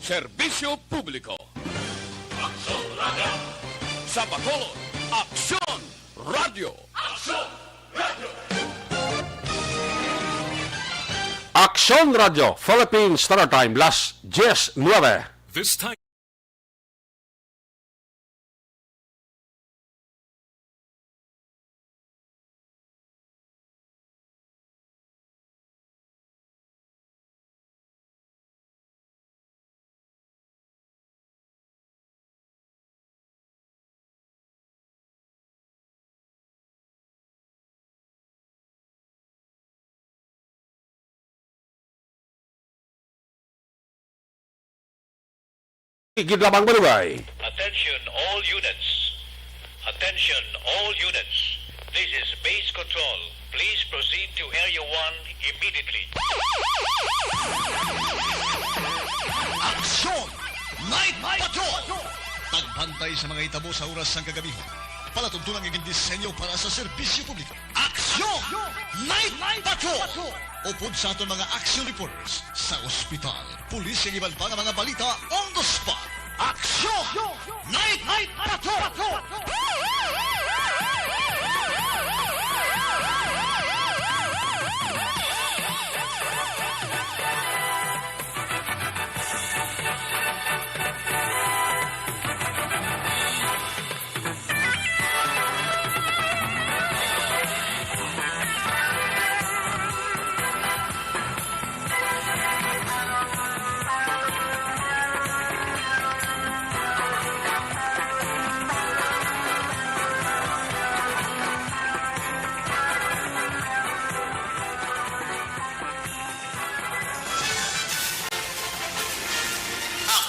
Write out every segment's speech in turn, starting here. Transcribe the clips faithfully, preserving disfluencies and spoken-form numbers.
Serbisyo Publiko. Aksyon Radio. Sa Bacolod, Aksyon Radio. Aksyon Radio. Aksyon Radio, Philippine Standard Time, las diez nueve. This time. Gid lamang, Malugay. Attention all units. Attention all units. This is base control. Please proceed to Area one immediately. Aksyon! Night Patrol! Pagbantay sa mga hitabo sa oras sang kagabihon. Palatuntunan nga gindisenyo para sa serbisyo publiko. Aksyon! Night Patrol! Upod sa aton mga action reporters sa ospital, pulis, kag iban pa nga mga balita on the spot. Aksyon! Night Patrol!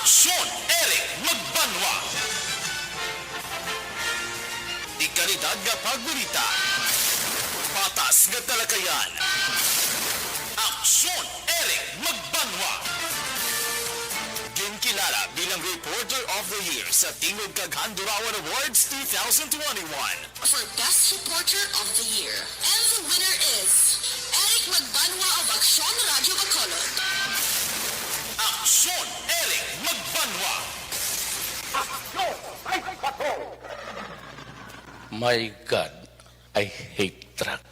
Aksyon, Eric Magbanwa. Dekalidad nga pagbalita. Patas nga talakayan. Aksyon, Eric Magbanwa. Ginkilala bilang Reporter of the Year sa Tingog kag Handurawan Awards two thousand twenty-one. For Best Reporter of the Year. And the winner is Eric Magbanwa of Aksyon Radio Bacolod. Aksyon, Eric Magbanwa. Aksyon, Eric Magbanwa. My God, I hate truck.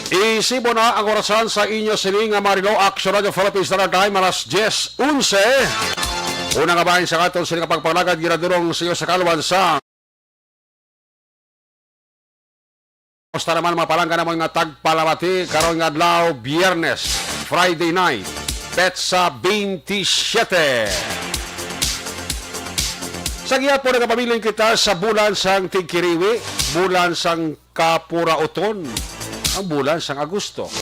Isipon na ang orasan sa inyo sini nga mga relo, Action Radio Philippines Standard Time, alas diez onse. Una nga bahin sa aton sini nga pagpangalagad, ginadurong sa iyo sa kalwan sa Kumusta naman, mga palangga namon nga tagpalamati karon nga adlaw, Biyernes, Friday night, petsa twenty-seven. Sa gihapon, nagapabilin kita sa bulan sang tigkiriwi, bulan sang kapurauton, ang bulan sang Agosto.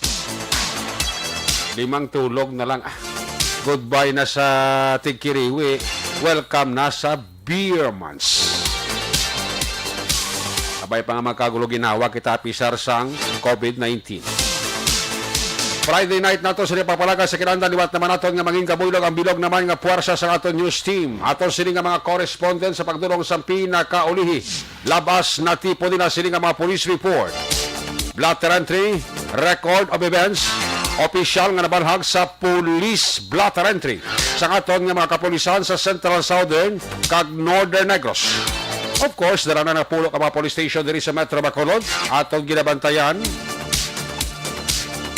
Limang tulog na lang. Ah, goodbye na sa tigkiriwi. Welcome na sa beer months. Abay pa nga magkagulo ginawa kita, apisar sang COVID nineteen. Friday night nato sa pagpalaga sa kinahanglan, liwat naman naton nga mangin kabuylog ang bilog naman nga puwersa sa aton news team. Aton sini nga mga correspondent sa pagdulong sa pinakaulihi labas na tipo nila sini nga mga police report. Blotter entry, record of events, opisyal nga nabanhag sa police blotter entry sa aton nga mga kapulisan sa Central, Southern, kag Northern Negros. Of course, dara na napulo ka mga police station diri sa Metro Bacolod. Aton ginabantayan.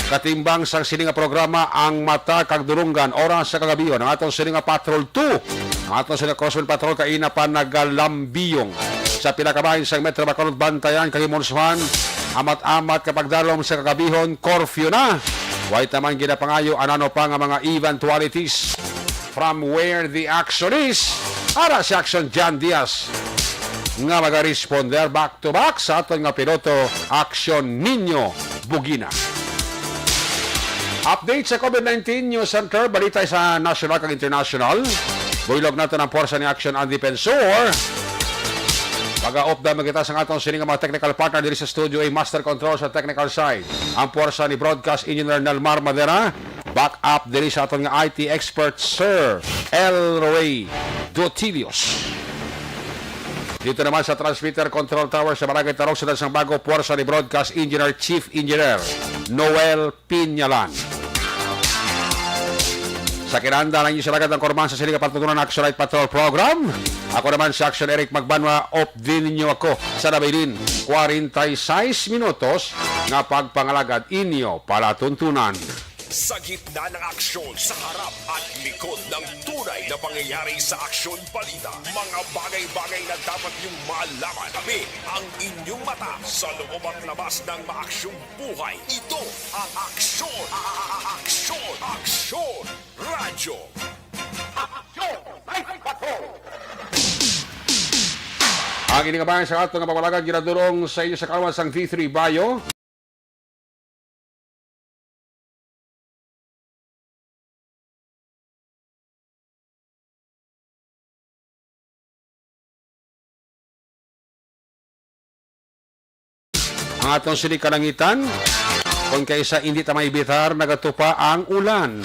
Katimbang sang sini nga programa, ang mata kag dulonggan, oras sa kagabihon, ang aton sini nga Patrol two, ang aton sini nga Crosswind Patrol, kaina pa nagalambiyong sa pila ka bahin sang Metro Bacolod. Bantayan kag himulsohan, amat-amat ka pagdalom sa kagabihon, curfew na. Way ta man ginapangayo anano pa nga mga eventualities from where the action is. Ara si Action Jan Diaz nga magaresponder back to back sa aton nga piloto, Action Nino Bugina. Update sa COVID nineteen News Center, balita sa national kag international. Buylog naton ang puwersa ni Action Andy Pensor. Pag-aupda man kita sa aton sini nga mga technical partner diri sa studio, A, Master Control sa technical side, ang puwersa ni Broadcast Engineer Nelmar Madera. Back up diri sa aton nga I T expert, Sir Elroy Dotilios. Dito naman sa transmitter control tower sa Barangay Tarong, Syudad sang Bago, puwersa ni Broadcast Engineer, Chief Engineer Noel Pinyalan. Sa kinanda lang yung salagat ang kurman sa siling kapatuntunan, Action Night Patrol Program. Ako naman si Action Eric Magbanwa, update ninyo ako sa nabilin forty-six minutos nga pagpangalagad inyo palatuntunan. Sa gitna ng aksyon, sa harap at likod ng tunay na pangyayari sa Aksyon Balita, mga bagay-bagay na dapat niyong malaman. Kami ang inyong mata sa loob at labas ng maaksyong buhay. Ito ang Aksyon, a-, a-, a-, Aksyon, Aksyon Radyo. Aksyon Live Patrol! Ang ini nga bayan sa ato nga pamalagan ginadulong sa inyo sa kalawan sang D three Bio. Ang aton sini kalangitan, kung kaisa hindi ta maibitar, nagatupa ang ulan.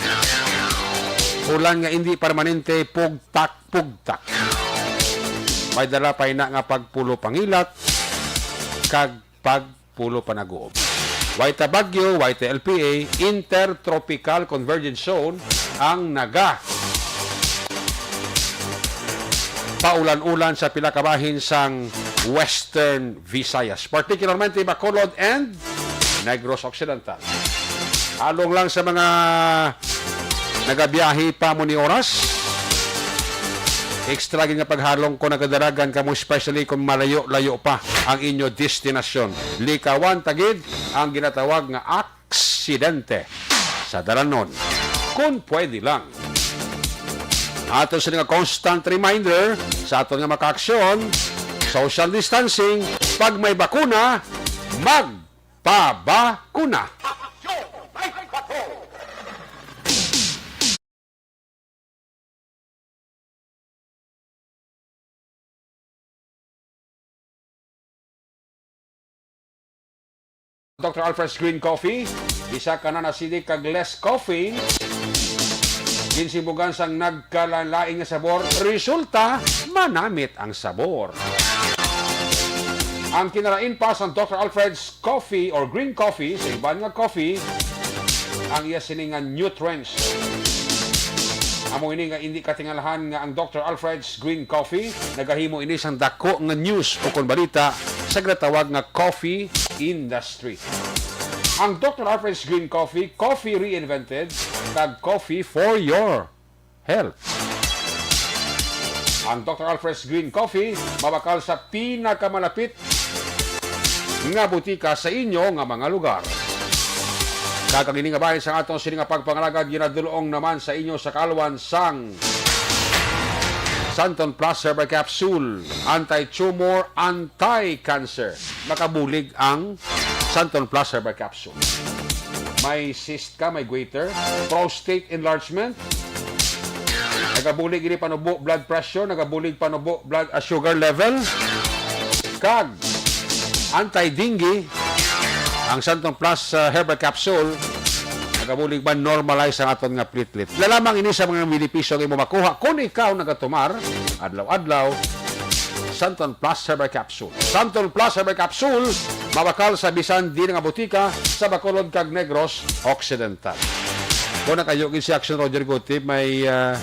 Ulan nga hindi permanente, pugtak-pugtak. May dala pa ina nga pagpulo pangilat kag pagpulo panaguob. Way ta bagyo, way ta L P A, Intertropical Convergence Zone ang naga paulan-ulan sa pila ka bahin sang Western Visayas, particularmente Bacolod and Negros Occidental. Halong lang sa mga nagabiyahe pa mo ni oras. Extra gid nga paghalong kung nagadalagan kamo, especially kung malayo-layo pa ang inyo destinasyon. Likawan ta gid ang ginatawag nga aksidente sa dalanon, kung pwede lang. Aton sini nga constant reminder sa aton nga makaaksyon, social distancing, pag may bakuna, magpabakuna. Doctor Alfred's Green Coffee, isa ka non-acidic kag less caffeine, ginsimbugan sang nagkalain-lain nga sabor, resulta, manamit ang sabor. Ang kinalain pa sang Doctor Alfred's Coffee or green coffee sa iban nga coffee, ang iya sini nga nutrients. Amo ini nga indi katingalahan nga ang Doctor Alfred's Green Coffee nagahimo ini sang dako nga news o kon balita sa ginatawag nga coffee industry. Ang Doctor Alfred's Green Coffee, coffee reinvented, kag coffee for your health. Ang Doctor Alfred's Green Coffee mabakal sa pinakamalapit nga butika sa inyo nga mga lugar. Kag ang ini nga bahin sang aton sini nga pagpangalagad ginadulong naman sa inyo sa kaalwan sang Santon Plus Herbal Capsule, anti-tumor, anti-cancer. Makabulig ang Santon Plus Herbal Capsule. May cyst ka, may goiter, prostate enlargement, nagabulig ini panubo blood pressure, nagabulig panubo blood, ah, sugar level, kag anti-dengue. Ang Santon Plus, ah, Herbal Capsule, nagabulig ba normalize ang aton nga platelet. Lalamang ini sa mga benepisyo nga imo makuha kung ikaw nagatumar adlaw-adlaw Santon Plus Herbal Capsule. Santon Plus Herbal Capsule, mabakal sa bisan di nga butika sa Bacolod kag Negros Occidental. Kung nakayo gid si Action Roger Gutib, may, ah,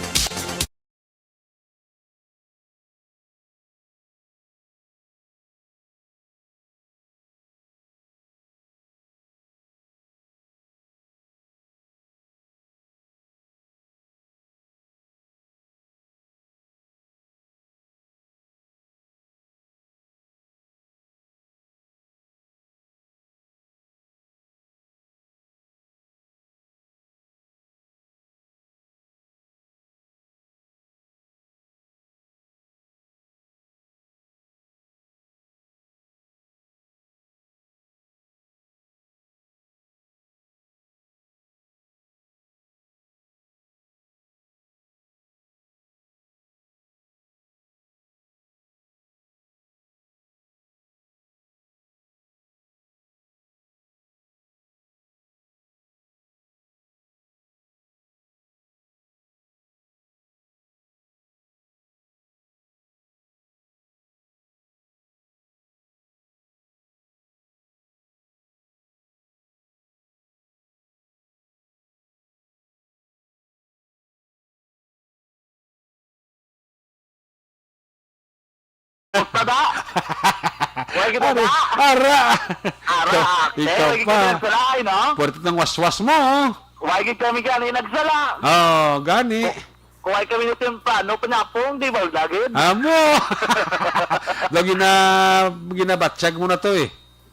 Tada! Why kita Ara, da? Ara! Ara, Ikaw, ate, ikaw why pa. Kita sa lain, no? Puwerte tang waswas mo, oh. Why kita mi gani nagsala? Oh, gani. Ku-, kuway kami ni temprano, panyapong, di ba, lagid? Amo! Do gina-, ginabatyag mo na to, eh.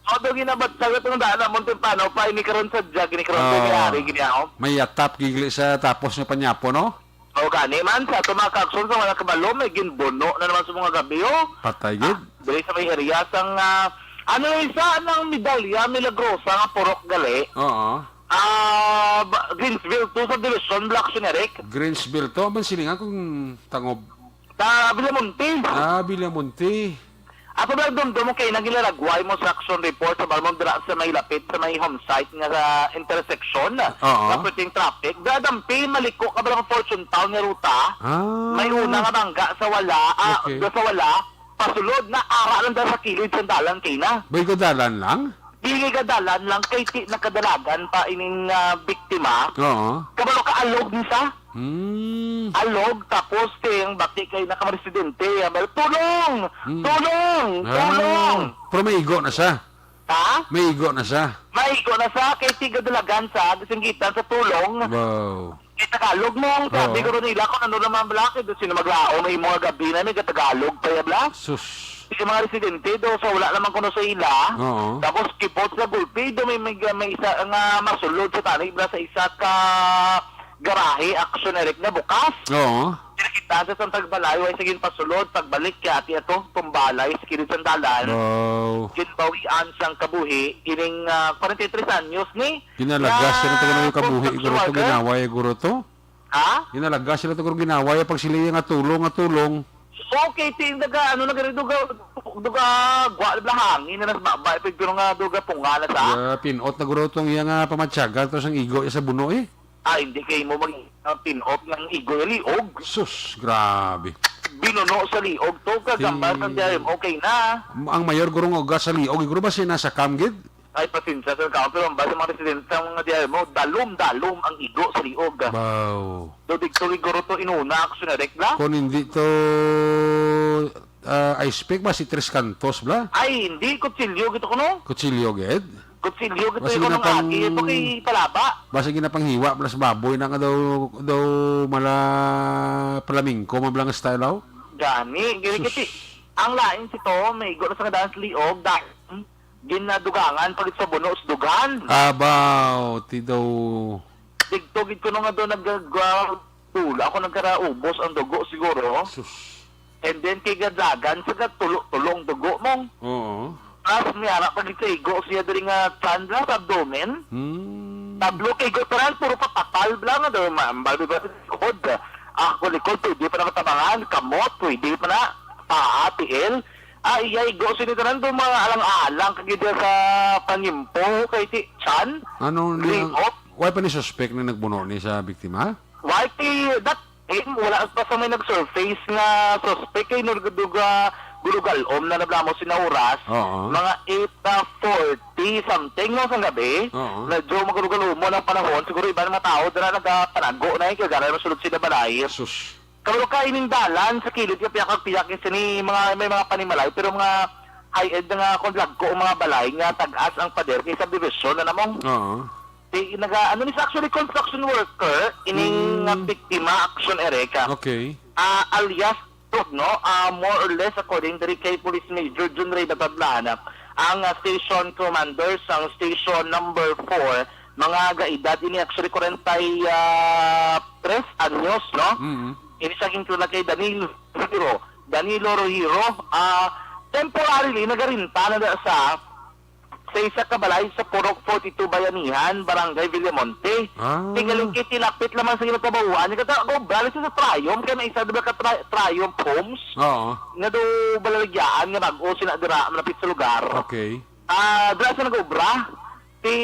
O, do ginabatyag itong daan namon temprano, pa ini karon sa jug, ini karon sa Oh. May atap, gigli sa tapos nga panyapo, no? O, gani man, sa ato mga kaaksyon, sa wala kabalo, may ginbuno na naman sa mga gabi, oh. Patay gid. Ah, diri sa may area sang, ah, ano yung isa, nang Medalya Milagrosa nga purok gali? Oo. Ah, ba-, Greensville two subdivision, Black Generic. Greensville two, man silingan kung tangob. Ta Villamonte. Ah, Villamonte. Ato ba dumdum mo kay nang gilaragway mo sa action report sa Balmon dira sa may lapit sa may home site nga sa intersection Oo. Nga pwedeng traffic. Dadampi, maliko ka ba lang Fortune Town nga ruta? Ah. May una nga bangga sa wala, ah, Okay. Sa wala, pasulod na ara lang dahil sa kilid sa dalan kay na. Bay ko dalan lang? Dili ka dalan lang kay ti nakadalagan pa ining, ah, biktima. Oo. Kabalo ka alog ni sa? Hmm. Alog, tapos ting bati kay nakamaresidente. Abal, "Tulong! Hmm. Tulong! Ah. Tulong!" Pero may igo na siya. Ha? May igo na siya. May igo na siya, kay tigadalagan sa gisinggitan sa tulong. Wow. Kay Tagalog mo, sabi Oo. Ko rin nila kung ano naman bala, kay doon sino maglaom, may mga gabi na, may Tagalog pa yan bala. Sus. Yung mga residente do, so wala naman kuno sa ila. Oo. Tapos kipot sa gulpi do, may, may, may isa nga masulod sa tanay bala sa isa ka garahe, action direct na bukas. Oo. Kinakita sa isang tagbalay, way sa ginpasulod, pagbalik kay ati ato, tumbalay sa kilid sang dalan. Wow. Ginbawian sang kabuhi, ining, ah, forty-three anyos ni. Ginalagas sila to, nga kabuhi, construction guro to, worker. Ginaway, guro to. Ha? Ginalagas sila to, guro, ginaway, pag sila nga tulong, nga tulong. Okay, ti, naga, ano, naga, duga, duga, gwa, bala hangin na nas baba, pero nga, duga, punga na sa. Yeah, pinot na, guro, tong iya nga pamatyagan, to sang igo, iya sa buno, eh. Ah, hindi kay mo mag, ah, pinot ng igo, liog. Sus, grabe. Binuno sa liog, to, kagambal Ti-, sang D I M O, okay na. Ang mayor, guro, nga ugas sa liog, guro, ba siya nasa cam, gid? Ay, pasensya sa kampo, pero ang base mga residente sa mga diyan mo, dalom-dalom ang igo sa liog. Wow. Do, digto, siguro to, inuna, action na rekla? Kung hindi to, ah, ice pick ba, si Tres Cantos, bla? Ay, hindi. Kutsilyo, gito ko, no? Kutsilyo, gid? Kutsilyo, gito Basta ko, nung ginapang-, agi, ito kay Palaba. Basta ginapanghiwa, bla, sa baboy na nga daw, daw mala palamingko, mabla nga style, aw? Gani, gani, Sus. Kiti. Ang lain sito, may igo na sa nga daan sa liog, dahil ginadugangan pag sa buno sa dughan. Abaw, ti daw. Digto gid kuno nga do nagagwa-, tula ako nagkaraubos ang dugo siguro. Sus. And then kay gadagan sa gatulo-tulo ang dugo mo. Oo. Tapos may ara pa gid sa igo siya diri nga tiyan bla sa abdomen. Hmm. Tablo kay igo tanan, puro papatal bla nga do, ma-, balbi ba sa likod. Ako likod, pwede pa na matabangan, kamot, pwede pa na, paa, tiil. Ah, iyay, go, sini tanan do mga alang-alang kagid sa pangimpo kay ti Chan. Ano ni ang, Limot. Wala pa ni suspect na nagbuno ni sa biktima? Wala ti, that time, wala pa sa may nag-surface nga suspect kay nurgaduga gulugalom na nablamo sina oras. Oo. Mga eight forty something, no, sa gabi. Oo. Medyo magalugal-umon ang panahon. Siguro iba nga mga tao dira nagapanago na, eh, kay gara masulod sila balay. Sus. Kabalo ka, ining dalan sa kilid nga piyakag-piyak, sini mga, may mga panimalay, pero mga high-end na nga, kung lagko ang mga balay nga tag-as ang pader kay subdivision na namong. Oo. Ti, naga, ano ni sa, actually, construction worker, ining Mm. nga biktima, action, Erica. Okay. Ah, alias, no? Ah, more or less, according diri kay Police Major Jun Ray Batablan, ang, ah, station commander sang station number four, mga gaedad ini, actually, kwarenta y tres anyos, no? Mm. Ini sa ginkilala kay Danilo Rojiro. Danilo Rojiro, ah, temporarily, nagarinta na da sa, sa isa ka balay sa Purok forty-two Bayanihan, Barangay Villamonte. Ah. Tingaling kay tilapit lamang sa ginatabahuan. Yung kata, go, bali sa, sa Triumph, kaya may isa, di ba, ka Tri-, Triumph Homes? Oo. Nga do balaligyaan, nga bag-o, sina dira, malapit sa lugar. Okay. Ah, dira sa nag-obra, ti,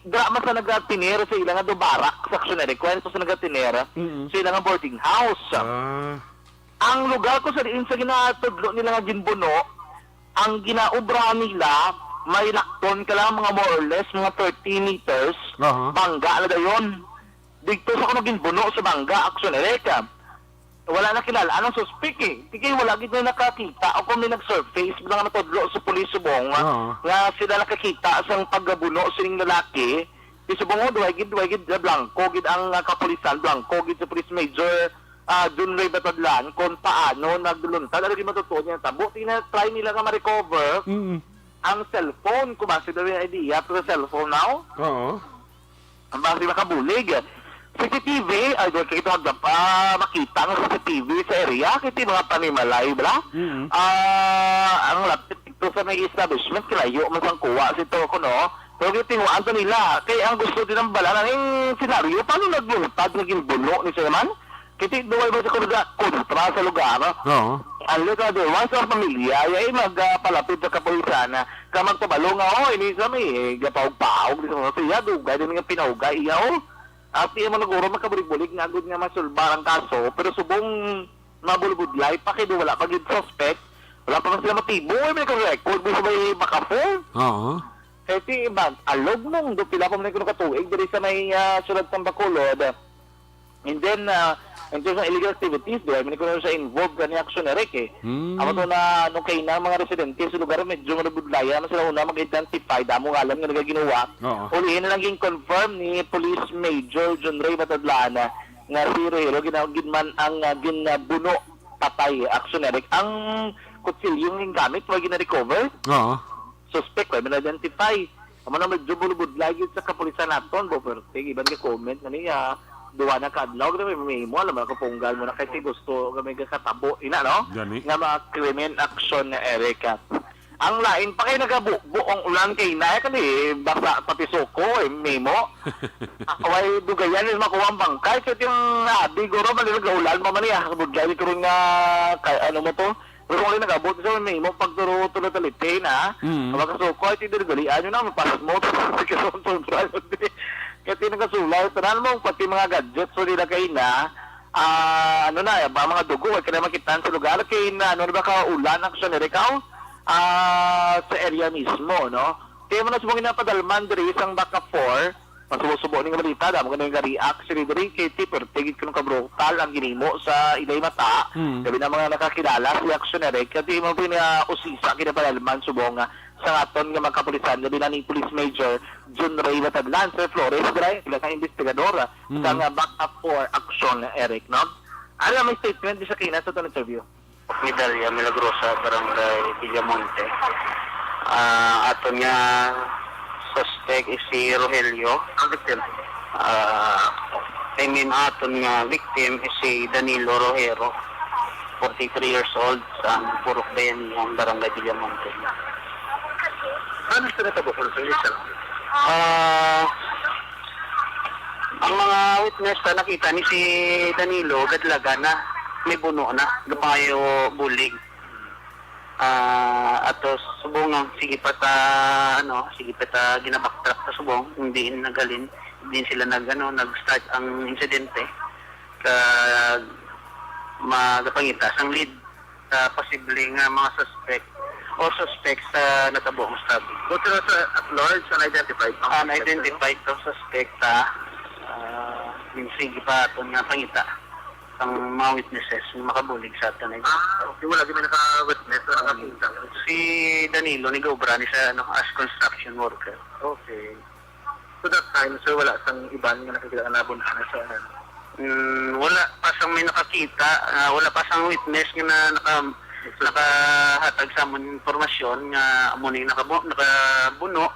dira man sa nagatinir sa ila nga do barak, sa aksyon na request sa nagatinir, Mm-mm. Sa ila nga boarding house. Ah. Ang lugar ko sa diin sa ginatudlo nila nga ginbuno, ang ginaobrahan nila, may lakton ka lang, mga more or less, mga thirty meters, Aha. Bangga na dayon. Dito sa kuno ginbuno sa Bangga, Action Ereka. Wala na kilala anong suspek, eh. Di kay wala gid na nakakita o kung may nag-surface na nga natudlo sa pulis subong, ah, Oo. nga sila nakakita sang pagkabuno sining lalaki. Di subong, oh, duway gid, duway gid, ah, blanco gid ang, ah, kapulisan, blanco gid sa Police Major, ah, John Ray Batadlan kung paano nagluntad. Ano gid matutuo niya tabo? Tina-try nila nga ma-recover Mm. ang cellphone. Kung basi daw yung idea to sa cellphone now? Oo. Ang basi makabulig. C C T V, ay, doon kayo ito magdapa, makita ang C C T V sa area, kasi mga panimalay, bala? Mm. Ah, ang lapit ito sa may establishment, kilayo man sang kuha si Toko, no? Pero gitihuan to nila, kay ang gusto din ng bala, ang senaryo, paano nagluntad, naging buno ni siya naman? Kasi duway ba sa kontra, kontra sa lugar, no? Oo. Unless otherwise, ang pamilya, ay mag, ah, palapit sa kapulisan, ah, ka magpabalo nga, oh, ini sa may, eh, gapaog-paog, di sa mga siya, dugay din nga pinaugay, iya, oh. At iya mo naguro, makabulig-bulig nga agud nga masulbar ang kaso, pero subong mabulbudlay pa kay di wala pa gid suspect, wala pa man sila motibo, ay may record, di sa may Bacafor. Oo. Kay ti bag alog mong do pila pa man kuno ka tuig diri sa may, ah, siyudad sa Bacolod. And then, ah, in terms of illegal activities, di man kuno siya involved kani action, Eric, eh. Hmm. Amo to na, ano, kay na mga residente sa lugar, medyo nabudlayan man sila una mag-identify, damo ngalan nga nagaginuwa. Oo. Ulihin na lang gin-confirm ni Police Major John Ray Batadlana nga si Rohero ginaw gid man ang, ah, ginabuno patay, action, Eric. Ang kutsilyo nga gingamit, wa gina-recover. Oo. Suspect, wa man identify. Amo na medyo bulubudlay gid sa kapulisan naton, bo, pero sige, iban ka comment na niya, duwa na ka adlaw, grabe, may mo, alam mo, kapunggal mo na kay si gusto, kami kakatabo, ina, no? Gani. Nga mga krimen, action na Eric, ah. Ang lain pa kay nagabubo ang ulan kay na, kani, basa pati suko, eh, may mo. Ako ay dugayan, eh, makuha ang bangkay, kasi yung abi, guro, malilag ulan, mamaniya, budlay, karon nga, kay, ano mo to, pero kung nag-abot sa may imo pagturo-turo talipin, ha? Mm. Ang makasuko, ay, tindiri-dirian nyo na, mapasmot. Kasi sobra yun, di. Kasi nagkasulay, tanan mo, pati mga gadgets, so nila kayo na, ah, ano na, ba, mga dugo, ay ka na makitaan sa lugar, kay na, ano na ba ka, ulan, action, ikaw? Ah, sa area mismo, no? Kaya mo na subong ginapadalman diri, isang baka four, masubo-subo ning balita, damo ka nang react, si Ridri, kay ti, pertigit ko nung kabrutal ang ginimo sa ilay mata, Mm. labi na mga nakakilala si Action Eric, kay ti mo pina usisa, kinapadalman, subong nga, sa aton nga mga kapulisan, labi na ni Police Major John Ray Batadlan, Sir Flores, Gray, sila ka investigador, Mm. sa nga backup for Action Eric, no? Ano may statement di sa kina sa itong interview? Medalla Milagrosa, Barangay Villamonte. Ah, aton nga suspect is si Rogelio. Ang victim? Ah, I mean, aton nga victim is si Danilo Rohero, forty-three years old, sa Purok Bayanihan, Barangay Villamonte. Ano sa natabo ko sa isa? Ah, ang mga witness na nakita ni si Danilo, gadlaga na, may buno na, gapangayo bulig. Ah, ato subong nga, sige pa ta, ano, sige pa ta ginabacktrack sa subong, kung diin naghalin, diin sila nag, ano, nag-start ang insidente. Kag magapangita sang lead sa posible nga mga suspect o suspect sa natabo nga stabbing. Kung sila sa at large, unidentified ang suspect, Unidentified ang suspect, ah, ah, yung sige pa aton nga pangita ang mga witnesses nga makabulig sa aton. Ah, okay. Wala gyud may naka-witness o nakakita. Si Danilo nagaobra ni sa, ano, as construction worker. Okay. So that time, sir, wala sang iban nga nakakita nga nabunhanan sa, ano? Mm, wala pa sang may nakakita, ah, wala pa sang witness nga na, naka-, nakahatag sa amon impormasyon nga amo ni nakabu-, nakabuno.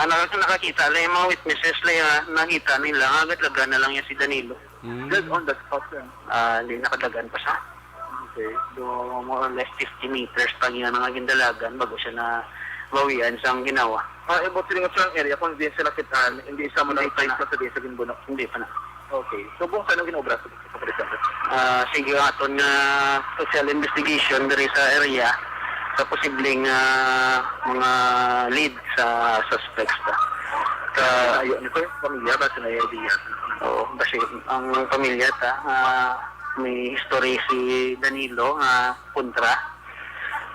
Ang naka-, nakakita lang yung mga witnesses lang, ah, nakita nila nga gadlagan na lang yan si Danilo. Mm. Dead on the spot, sir. Ah, hindi, nakadagan pa siya. Okay. So, more or less fifty meters pa niya nga gindalagan bago siya nabawian sa ginawa. Ah, about sa nga sa area, kung di siya nakitaan, hindi siya mo Hindi pa na-trace na. na sa di sa ginbuno? Hindi pa na. Okay. So, kung saan ang ginobra sa, sa kapulisan? Ah, sige, aton nga social investigation diri sa area sa posibleng, ah, mga lead sa suspects pa. Ka- Ayo, ano po, pamilya ba sa may idea? Oo, kasi ang pamilya ta, ah, may history si Danilo nga kontra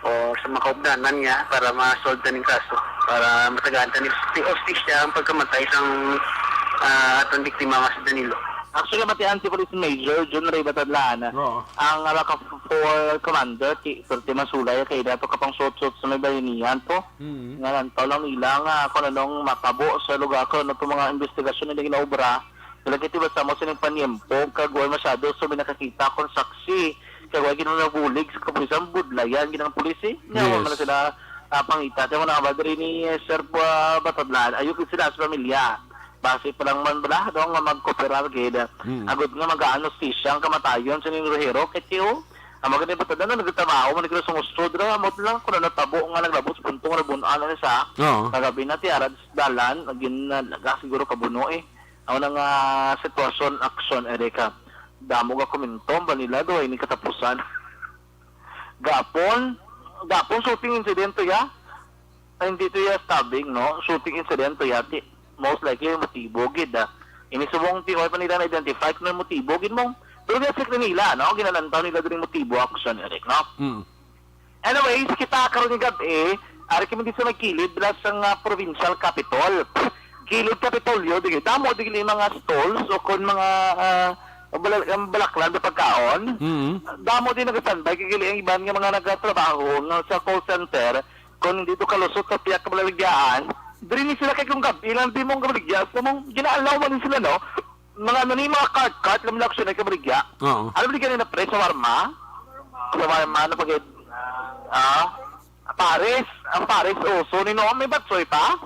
o sa mga kaupdanan niya para ma-solve ta ning kaso, para matagaan ta ni hustisya ang pagkamatay sang, ah, atong biktima nga si Danilo. Actually, mati Anti-Police Major John Ray Batadlan, Oo. ang Raka four Commander, ti, perti masulay kay dato ka pang suot-suot sa may bayanihan to. Mm. Nga lantaw lang nila nga kung anong matabo sa lugar, kung ano to mga investigasyon na ginaobra. Wala kay tiba sa mo sining panyempo, kag wala masyado so may nakakita kung saksi, kag wala gid nabulig sa kapulisan, budlayan gid ang pulis, eh. Nga wala Yes. man sila, ah, pangita. Kaya mo na ba diri ni, eh, Sir, ah, Batadlan, ayok gid sila sa pamilya. Basi pa lang man bala, no, nga magkooperar gid. Mm. Agod nga mag-aano si siya ang kamatayon sa ninyo hero, kay tiyo, ang mga ganito na nagtrabaho man nagkasungusod ra, amo lang kung natabo nga naglabot sa punto nga nabun-an na sa Oo. kagabi na tiara sa dalan, naging nalaga siguro kabuno eh. Ang nga sitwasyon, aksyon, Erika. Damo nga komento, ba nila do, ay ni katapusan. Gapon, gapon shooting incident to ya. Ay, hindi to ya stabbing, no? Shooting incident to ya. Ti, most likely, motibo gid, ah. Ini subong ti, wala pa nila na-identify kung may motibo gid mo. Pero gina-check na nila, no? Ginalantaw nila diri motibo, action, Eric, no? Mm. Anyways, kita karon ni gab-i, ari kami di sa may kilid, bila sa nga provincial capitol. Kilid Kapitolyo, di, damo di mga stalls o kon mga, ah, balak-, ang balaklan sa pagkaon. Mm. Damo din nag-standby, kay gali ang iban nga mga nagatrabaho nga sa call center, kung hindi to kalusot sa pihak kabalaligyahan, diri ni sila kay kung gab-i lang di mong kabaligya, sa mong ginaalaw man ni sila, no? Mga ano ni, mga cart-cart, lam lang siya na kabaligya. Oo. Ano ba ni ganun na pre, shawarma? Shawarma, ano pa gid? Ah, pares. Ang pares, oh. So, ni Noam, may batsoy pa?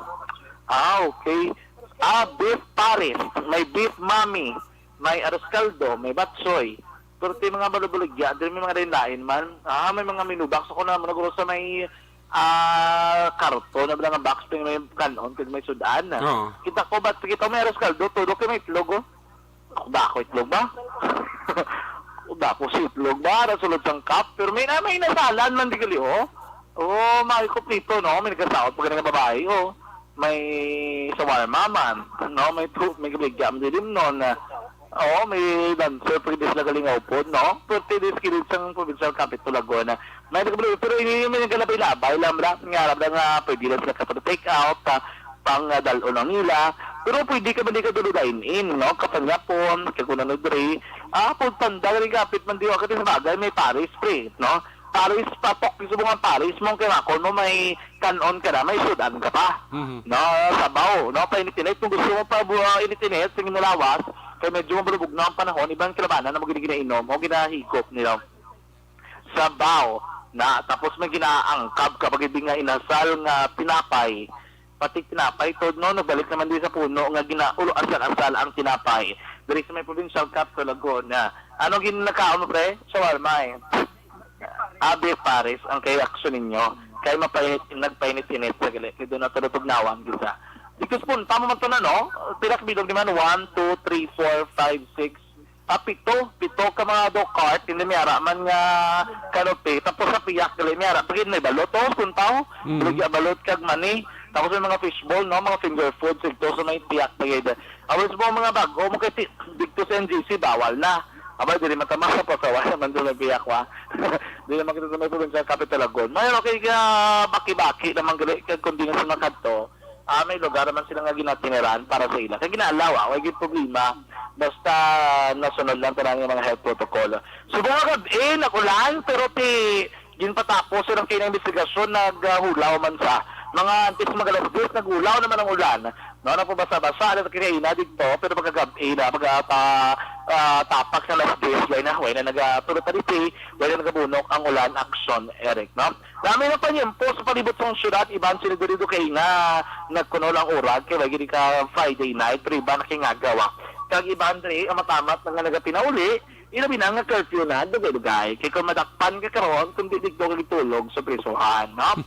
Ah, okay. Ah, beef pares. May beef mami. May arroz caldo. May batsoy. Pero ti mga balubaligya, diri may mga lain-lain man. Ah, may mga menu box. Ako na, manugro sa may, ah, karton na lang ang box, may, may kanon, kag may sudan. Oo. Kita ko, ba't kita may arroz caldo, tulo kay may itlog, oh. Ako ba, ako itlog ba? Ako ba, ako si itlog ba? Nasulod sang cup, pero may na, may nasalan man di gali, oh. Oh, may kuplito, no? May nagkasaot pa nga babae, oh. May shawarma man, no? May tu-, may kabigya, may dilim, no? Na, oo, may dancer, pwede sila galing upod, no? Pero ti di sa kilid sang provincial capital Laguna. May nagabalo, pero hindi may nagalabay-labay lang, bra. Nga, alam lang nga, pwede lang sila kapag take out, ah, pang, ah, dal-on ang nila. Pero pwede ka, pwede ka dulo dine-in, no? Kapanyapon, kag kung ano diri. Ah, pag panda, diri kapit man, di ako sa bagay, may pares, pre, no? Pares, patok, gusto mo nga pares, mong kailangan mo may kanon ka na, may sudan ka pa. Mhm. No, sabaw, no? Painit-init. Kung gusto mo pa bu-, ah, init-init, sige mo lawas. Kaya medyo mabalubog na ang panahon, ibang kalabanan na mo gini ginainom o ginahigop nila. Sabaw na, tapos may ginaangkab ka, pag nga inasal nga tinapay. Pati tinapay, tod, no? Nagbalik naman din sa puno nga gina-, ulo asal-asal ang tinapay. Diri sa may provincial capital, Laguna. Ano gin nakaon mo, pre? Shawarma, eh. Abi, pares, ang kay aksyon ninyo. Kay mapainit, nagpainit-init sa gali. Kay doon na tulo tugnawan, gisa. Because punta mo man to na, no? Pila ka bilog naman? One, two, three, four, five, six, ah, pito. Pito ka mga do cart, hindi may ara man nga kanopi. Tapos sa piyak, gali may ara. Pagin may balot, oh, punta, oh. Mhm. Baligya balot kag mani. Tapos may mga fishball, no? Mga finger food, sigto sa may piyak, pagid. Awas mo mga bag-o mo kay ti-, dito sa N G C, bawal na. Aba, dili matama sa pasawa naman doon ang biyak, wa? Dili naman kita sa may provincial capital, Laguna. May okay ka, baki-baki naman gali, kag kung di na sa makadto, ah, may lugar naman sila nga ginatiniran para sa ila. Kay ginaalaw, ah, way gid problema. Basta nasunod lang tanan nga mga health protocol. Subong nga gab-i, nag-ulan, pero ti, ginpatapos sa kay investigasyon, naghulaw man sa mga antes mag alas diyes, naghulaw naman ang ulan. No, nagpabasa-basa lang kay na dito, pero pagkagab-i na, pagka pa, ah, tapak sa alas diyes, way na, way na naga-, pero talipi, way na nagabunok ang ulan, action, Eric, no? Dami ng panyempo sa palibot sa syudad, iban sila diri do kay na nagkunol ang urag, kay way gid ka Friday night, pero iban na kay nga gawa. Kag iban diri, ang matamat na nga nagapinauli, ilabi na nga curfew na, dugay-dugay. Kay kung madakpan ka karon, kung di digdo ka gitulog sa prisuhan, no?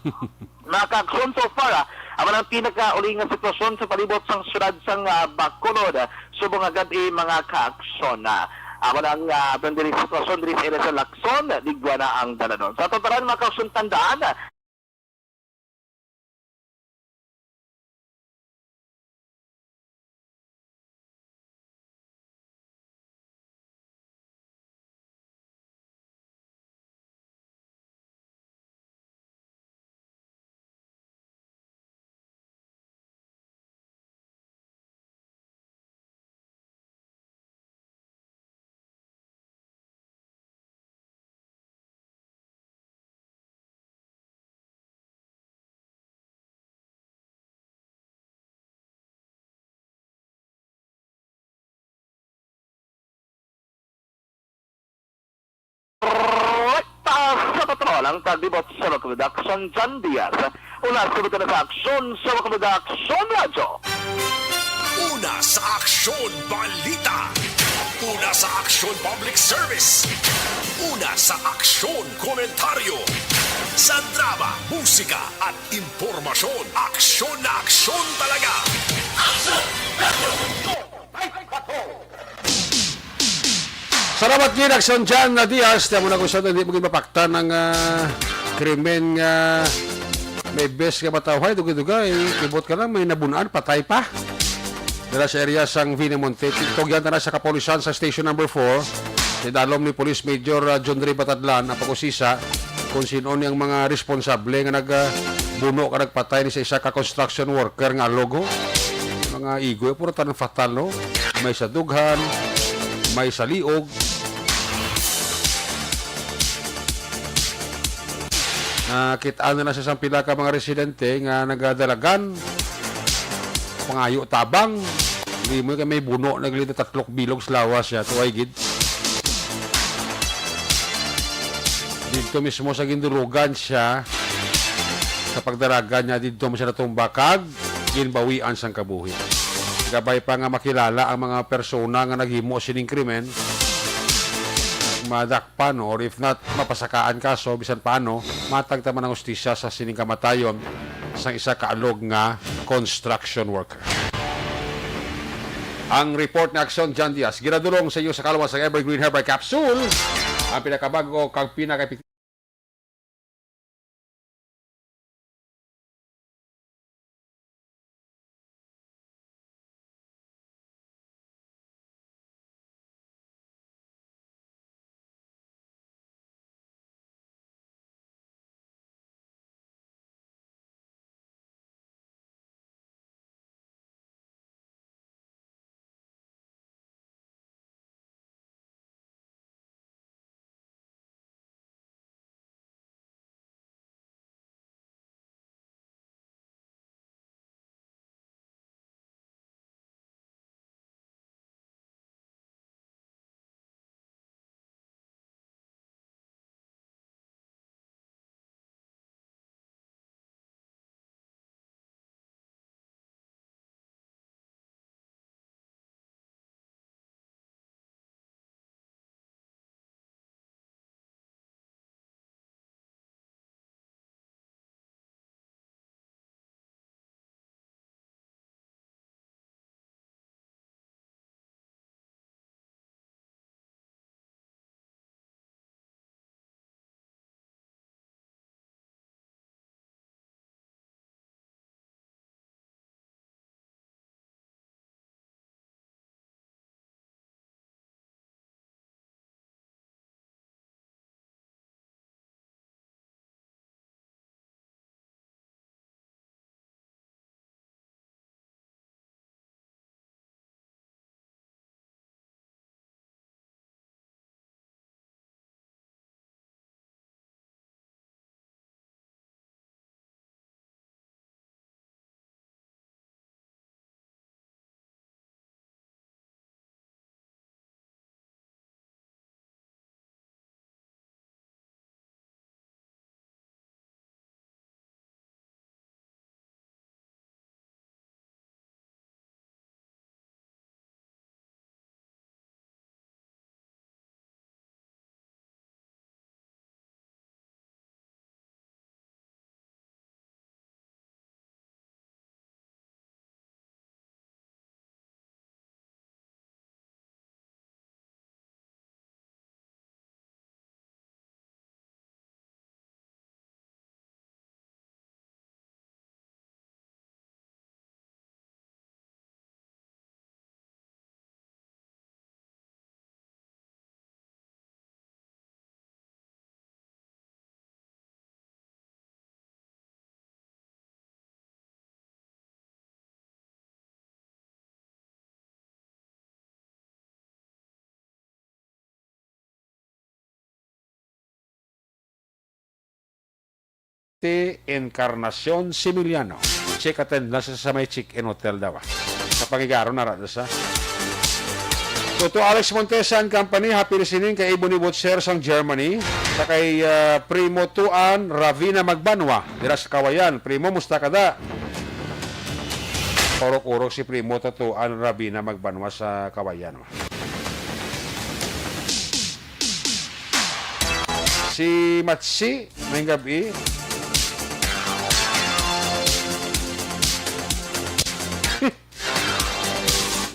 Mga kaaksyon, so far, ah, amo ang pinakauli nga sitwasyon sa palibot sang syudad sang, ah, Bacolod, ah, subong nga gab-i, mga kaaksyon, ah. Amo ang, ah, atong diri sitwasyon diri sa area sa Lacson, Diguana, ang Dalanon. Sa aton tanan, mga kaaksyon, tandaan, ah, Palang taglibot sa mga production, John Diaz. Una sa mga sa aksyon sa mga production, Radyo. Una sa aksyon, balita. Una sa aksyon, public service. Una sa aksyon, komentaryo. Sa drama, musika, at impormasyon, aksyon na aksyon talaga. Aksyon! Salamat gid, Aksyon John na Diaz. Tiyan mo na kung saan hindi mo gid mapaktan ang, ah, krimen nga may bes nga matawhay, dugay-dugay. Kibot ka lang, may nabunan, patay pa. Dala sa area sang Vinamonte. Tugyan ta na sa kapulisan sa Station Number four. Idalom ni Police Major, ah, John Ray Batadlan ang pag-usisa kung sino ni ang mga responsable nga nag, ah, buno ka nagpatay ni sa isa ka construction worker nga alog, ho. Mga igoy, puro tanan fatal, no? May sa dughan, may sa liog. Nakit-an na lang sa isang pila ka mga residente nga nagadalagan. Pangayo tabang. Hindi mo kay may buno na gali tatlok bilog sa lawas siya. Tuway gid. Dito mismo sa gindulugan siya. Sa pagdalagan niya, dito mo siya natumba kag ginbawian sang kabuhi. Gabay pa nga makilala ang mga persona nga naghimo sining krimen. Madak pan, or if not, mapasakaan kaso, bisan paano, matag ta man ang hustisya sa sining kamatayon sang isa ka alog nga construction worker. Ang report ni Aksyon John Diaz, ginadulong sa iyo sa kalawas sang Evergreen Herbal Capsule, ang pinakabag-o kag pinaka Ti Encarnacion Similiano. Check attend lang sa, sa may Chick-in Hotel daw, ah. Sa Pangigaron na ra sa Toto Alex Montesa and Company, happy listening kay Ebony Butcher sang Germany, sa kay, ah, Primo Tuan Ravina Magbanwa, dira sa Kawayan. Primo, musta ka da? Urok-urok si Primo Tuan Ravina Magbanwa sa Kawayan. Si Matsi, may gabi.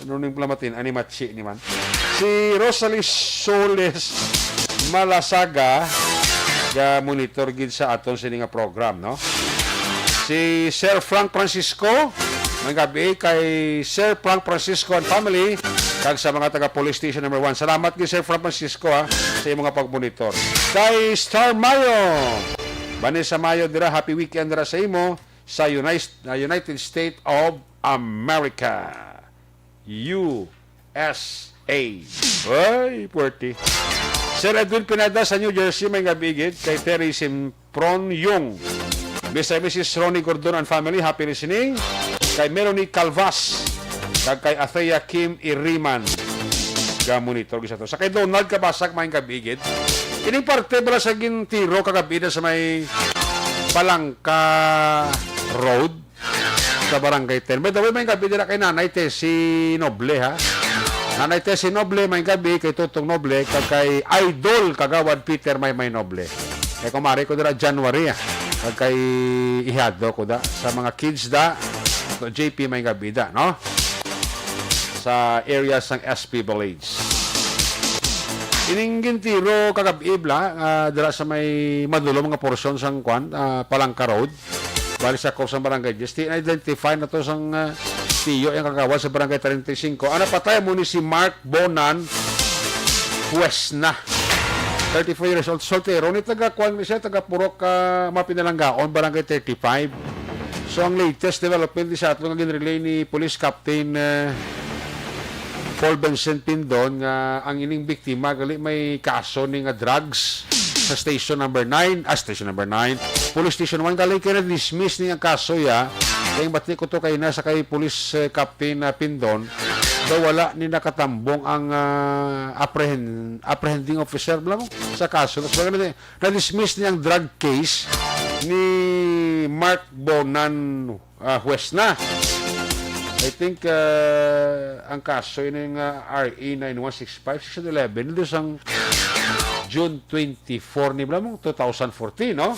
Ano ning plamatin? Ani Matsi ni man? Si Rosalie Soles Malasaga, ga monitor gid sa aton sini nga program, no? Si Sir Frank Francisco, may gabi kay Sir Frank Francisco and family, kag sa mga taga Police Station Number One. Salamat gid, Sir Frank Francisco, ha, sa imo nga pagmonitor. Kay Star Mayo, Vanessa Mayo, dira, happy weekend dira sa imo sa United, uh, United States of America, U S A. Ay, puwerte. Sir Edwin Pineda sa New Jersey, may gabi gid. Kay Terry Simpron Yung. Mister and Missus Ronnie Gordon and family, happy listening. Kay Melanie Calvas, kag kay Athea Kim Iriman. Ga monitor gid sa to. Sa kay Donald Kabasak, may gabi gid. Ining parte bala sa gintiro kagabi na sa may Palangka Road sa Barangay ten. By the way, may gabi dira kay Nanay Tessie Noble, ha? Nanay Tessie Noble, may gabi kay Tutong Noble, kag kay Idol Kagawad Peter Maymay Noble. Kay kumari ko dira January, ha? Kag kay ihado ko da sa mga kids da. To J P, may gabi da, no? Sa area sang S P Village. Ining gintiro kagab-i bala, ah, dira sa may madulom nga porsyon sang kwan, ah, Palangka Road. Bali sa Corps sang Barangay Diez. Ti-, na-identify na to sang, ah, tiyo yang kagawad sa Barangay thirty-five. Ang napatay mo ni si Mark Bonan Huesna. Thirty-four years old. Soltero ni taga kwan ni siya, taga Purok, ah, Mapinalanggaon, Barangay thirty-five. So, ang latest development ni sa ato nga ginrelay ni Police Captain, ah, Paul Vincent Pindon nga ang ining biktima gali may kaso ni nga drugs sa station number nine, ah, station number nine, police station one, gali kay na-dismiss ni ang kaso ya. Kay bati ko to kay na sa kay police, eh, captain na Pindon, daw wala ni nakatambong ang, ah, apprehend-, apprehending officer bala mo sa kaso. Tapos wala na, na-dismiss ni ang drug case ni Mark Bonan, ah, huwes na. I think, ah, ang kaso ini nga R A nine one six five, section eleven, ito sang June twenty-four ni bala mo, two thousand fourteen, no?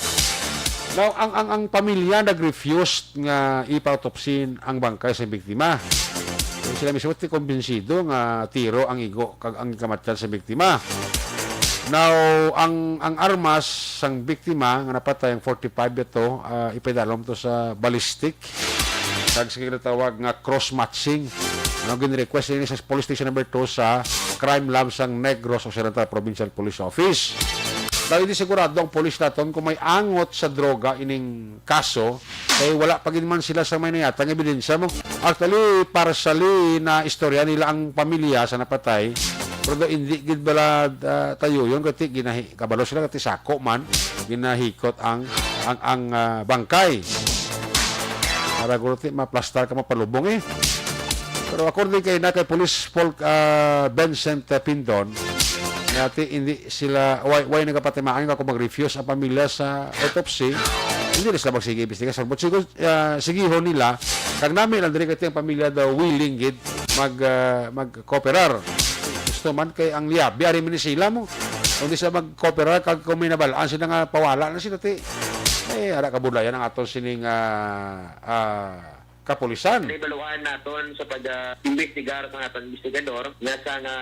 Now, ang, ang, ang pamilya nag-refuse nga ipa-autopsy ang bangkay sa biktima. Sila mismo ti kumbinsido nga tiro ang igo kag ang kamatyan sa biktima. Now, ang, ang armas sang biktima nga napatay, ang forty-five ito, ah, ipadalom to sa ballistic. Kag sa ginatawag nga cross-matching. Ano, gin-request ini sa Police Station Number Two sa Crime Lab sang Negros Occidental Provincial Police Office. Daw hindi sigurado ang polis naton kung may angot sa droga ining kaso, kay wala pa gid man sila sa may nayatang ebidensya mo. Actually, partially na istorya nila ang pamilya sa napatay, pero daw hindi gid bala, ah, tayo yun, kati ginahi-, kabalo sila kati sako man, ginahikot ang, ang, ang, ah, bangkay. Para guro ti maplastar ka mapalubong eh. Pero according kay na kay Police Paul, ah, Vincent, ah, Pindon, nga ti hindi sila, why, why nagapatimaan nga kung mag-refuse ang pamilya sa autopsy, hindi na sila magsige imbestigasyon. But siguro, ah, sigihon nila, kag nami lang diri kay ang pamilya daw willing gid mag, ah, mag-cooperar. Gusto man kay ang liabi, ari man ni sila mo. Kung di sila mag-cooperar, kag kung may nabalaan sila nga pawala na sila, ti, eh, ara kabudlayan ang aton sining, ah, ah, kapulisan. Naibaluan naton sa pag, ah, imbestigar sa aton investigador nga sa nga